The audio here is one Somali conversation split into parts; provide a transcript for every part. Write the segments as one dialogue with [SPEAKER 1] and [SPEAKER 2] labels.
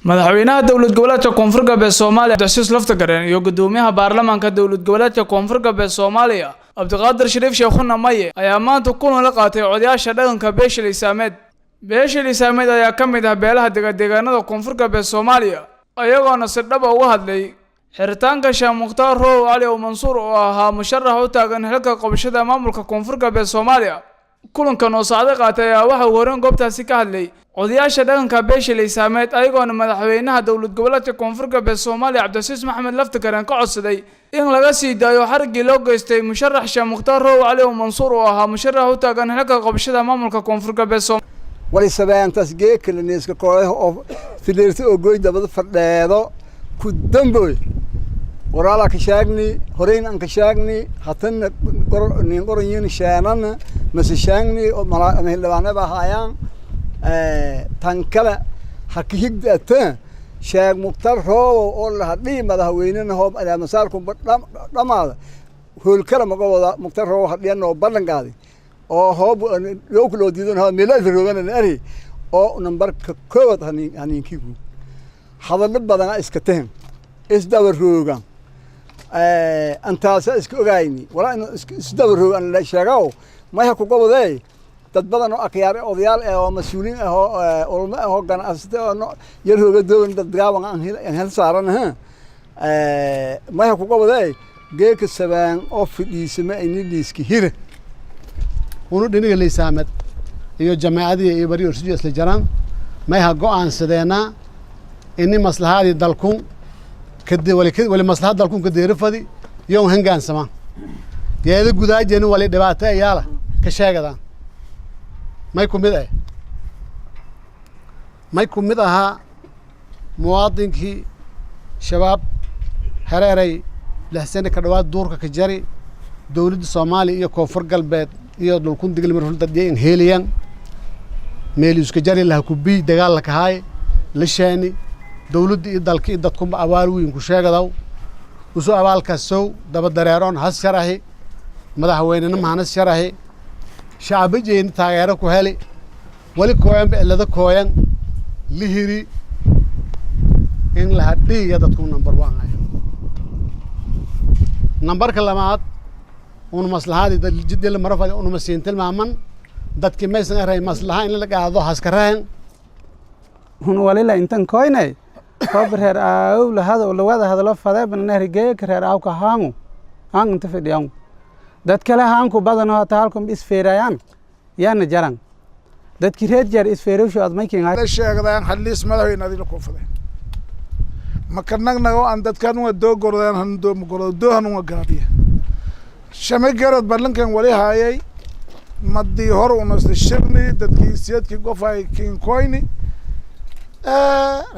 [SPEAKER 1] Madaxweynaha Dowlad Goboleedka Koonfur Galbeed Soomaaliya, Cabdicasiis Laftagareen, iyo gudoomiyaha baarlamaanka Dowlad Goboleedka Koonfur Galbeed Soomaaliya, Cabdiqaadir Shariif Sheekhuna Maye, ayaa maanta kulan la qaatay odayaasha dhaqanka beesha Liisaameed. Beesha Liisaameed ayaa ka mid ah beelaha degadeegaanada Koonfur Galbeed Soomaaliya, ayagoona si dhaba uga hadlay xiritaanka Sheekh Mukhtaar Roow Cali ow Mansuur oo ahaa musharax u taagan xilka qabashada maamulka Koonfur Galbeed Soomaaliya. Kulankan oo saacdo qaatay ayaa waxa uu horeen goobtaasi ka hadlay odayaasha dhaqanka beesha Liisaameed, ayagoona madaxweynaha Dowlad Goboleedka Koonfur Galbeed Soomaaliya, Cabdicasiis Maxamed Laftagareen, ka codsaday in laga sii daayo xariggii loo geystay musharax Sheekh Mukhtaar Roow Cali ow Mansuur oo ahaa musharax u taagan xilka qabashada maamulka Koonfur Galbeed.
[SPEAKER 2] Wali sabeantas geekalaneeska kooxah oo fileerta oo goy dabada fadheedo ku damboy qoraalaa ka sheegni, horeyn aan ka sheegni, hatanna nin qoranyin sheenana mase sheegni ama hildhibaanaba haayaan. Tan kale ha ka higdata Sheekh Mukhtar Roobow oo lahadhii madaxweynena hoob alaamasaalku dhamaada hoolkala magawada Mukhtar Roobow hadhiyanoo ballan qaadi oo hoob looku loo diidan hoo meelaha roogana ari oo nambarka koowaad haniinkigu hadallo badana iska tahan isdaba roogan antaasa iska ogayni walaa inu isdaba roogan la sheegaw maya ku gobodee. Dad badan oo akhyaar, odayaal ah oo mas-uuliin ah oo ulmo ah oo ganacsata oo yar rooga doogan dad gaaban aan hel saaran ha maya ku gobodee. Geeka sabaan oo fadhiisama ayni liiska hira.
[SPEAKER 3] Unu dhiniga Liisaamed iyo jamaacadii iyo bari orsijo isla jaraan may ha go'aansadeenaa ini maslahaadii dalkun kade wali wali maslaha dalkun kadeerifadi yoon hangaansama yeeda gudaajeni wali dhibaato ayaala ka sheegadaan. May ku mid ah, may ku mid ahaa muwaadinkii Shabaab hereeray 6 sane ka dhawaad duurka ka jari, dowladda Soomaaliya iyo Koonfur Galbeed iyo dhulkun Digil dadya in heeliyaan meel iska jari laha kubiy dagaal la kahaay la shaani dowladda iyo dalka iyo dadkunba abaal weyn ku sheegadaw usu abaalkaas sow daba dareeroon has sharaxi madaxweynena mahanas sharaxi shacabajeyna taageero ku heli wali kooyanba cilado kooyan lihiri in la hadhiiya dadku number one ah. Nambarka labaad un maslahaadii jidii la maro fadi unuma siin tilmaaman dadkii maysan eray maslaha in la qaado haskarahen.
[SPEAKER 4] Hun walila intan koynay hoob reer aaw lahada lawada hadalo fadee geeka reer aawka haangu haan inta fadhiyan dad kale haanku badan hata halkum isfeerayaan yaana jaran dadki reer jeer isfeerowshu ad maykin.
[SPEAKER 5] Sheegdaan xaliis madaxweyne adila koofade maka nagnago aan dadkan doo gordaan han doo gordo doohan unga gaabiya shame garad ballankan wali haayay madii hor unasla shirni dadkii siyadkii gofay kinkoyni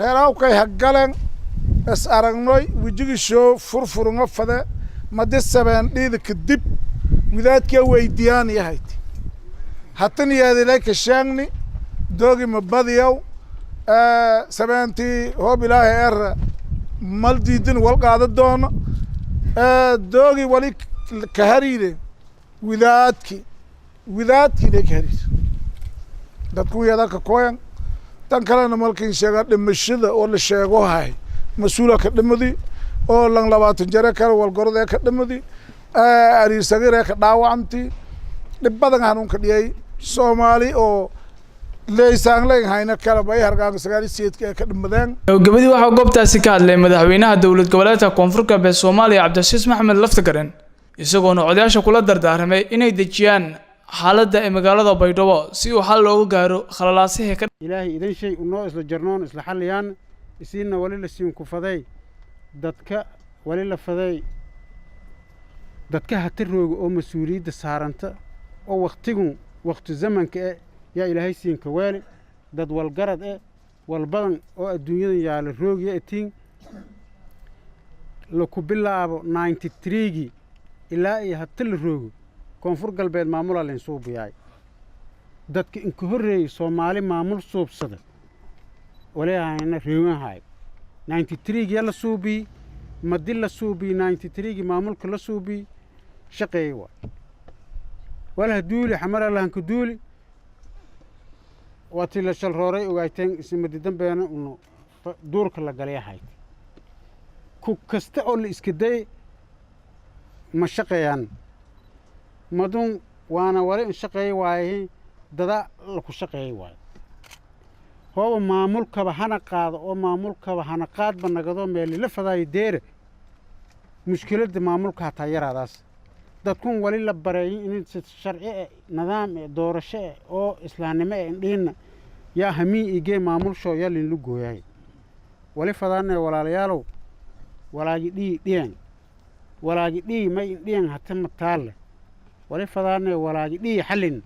[SPEAKER 5] reerawkay hagalen is aragnoy wejigisoo furfurunga fade madi sabeen dhiida kadib widaadkia weydiyaan yahayd hatan yaadilay ka sheegni doogi ma badiyaw sabeentii hoob Ilaahay era mal diidin wal qaada doono doogi wali ka hariire widaadki widaadki lay ka hariir dadku yada ka kooyan. Tan kalena malkin sheega dhimashada oo la sheego hay mas-uula ka dhimadi oo lang 20 jare kale walgorodee ka dhimadi ariisagiree ka dhaawacamti dhib badan hanuunka dhiyay Soomaali oo leysaangleyn hayna kale bay hargaanka 98-ka ee ka dhimadeen.
[SPEAKER 1] Gabagabadii waxaa goobtaasi ka hadlay madaxweynaha Dowlad Goboleedka Koonfur Galbeed Soomaaliya, Cabdicasiis Maxamed Laftagareen, isagoona odayaasha kula dardaarmay inay dejiyaan xaaladda ee magaalada Baydhabo si uu xal loogu gaaro khalalaasihii ka
[SPEAKER 6] Ilaahay idan shay unoo isla jarnoon isla xalliyaan isiinna wali la siin ku faday dadka wali la faday dadka hata rooga oo mas-uuliyadda saaranta oo wakhtigun wakhti zamanka eh yaa Ilaahay siinka weeli dad walgarad eh walbadan oo adduunyadan yaala roogiya etiin laku bilaabo 93-gii ilaa iyo hata la roogo Koonfur Galbeed maamulaa layn suubiyaay dadka inka horreeyey Soomaali maamul suubsada walihayna reewanhaay 93-gii la suubiyey madi la suubiyey 93-gii maamulka la suubiyey shaqeeye waay walha duuli xamara lahanka duuli waa tii la shalrooray ogaayteen isimadi dambeena unu. Duurka la galay ahayd ku kasta oo la iska day ma shaqeeyaan madun waana wali in shaqeey waaye, dada laku shaqeey waayo. Hooba maamulkaba hana qaado oo maamulkaba hana qaadba nagado meelila fadaayo deere. Mushkiladda maamulka hataa yaraadaas dadkun wali la bareeyay in si sharci e, nidaam e, doorasho e oo islaamnimo e indhihinna yaa hamiin igee maamulshoo yaa linlu gooyahay. Wali fadaanee, walaalayaalow, walaagi dhii dhiyan, walaagi dhii may indhiyan hata mataalle. Wali fadaanee, walaagi dhii xallin,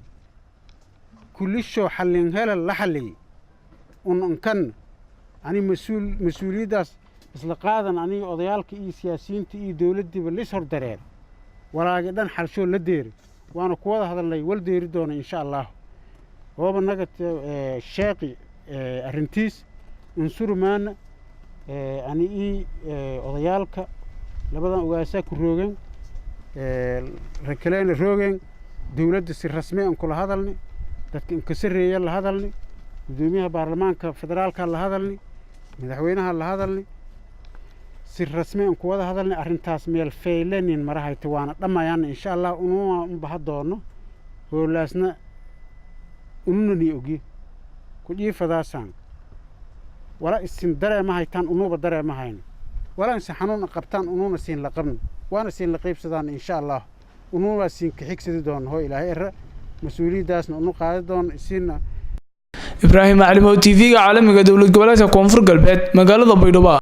[SPEAKER 6] kullishoo xallin helal la xalliyey un unkan ani mas-uul mas-uuliyaddaas isla qaadan aniga odayaalka iyo siyaasiyiinta iyo dowladdiiba lis hor dareer, walaagi dhan xalshoo la deeri. Waana ku wada hadalnay, wal deeri doona insha Allahu. Hooba naga sheeqi arrintiis unsurumaana ani ii odayaalka labadan ogaasaa ku roogeen, rakaleena roogeen. Dowladda si rasmi aan kula hadalni, dadka inkasareeya la hadalni, guddoomiyaha baarlamaanka federaalka la hadalni, madaxweynaha la hadalni, si rasmi aan ku wada hadalni arrintaas. Meel faylenin marahayta waana dhammayaana insha Allah. Ununa unbaha doono hoolaasna ununani ogi ku dhiifadaasaan wala isin dareema haytaan, unuuba dareema hayno, wala insi xanuun qabtaan unuuna siin la qabno, waana siin la qaybsadaan insha Allah. Unuunaa siin kaxigsadi doono hoo Ilaahay era, mas-uuliyaddaasna unu qaadi doono isiinna.
[SPEAKER 1] Ibraahim Macalimow, TV-ga caalamiga dowlad goboleedka Koonfur Galbeed, magaalada Baydhabo.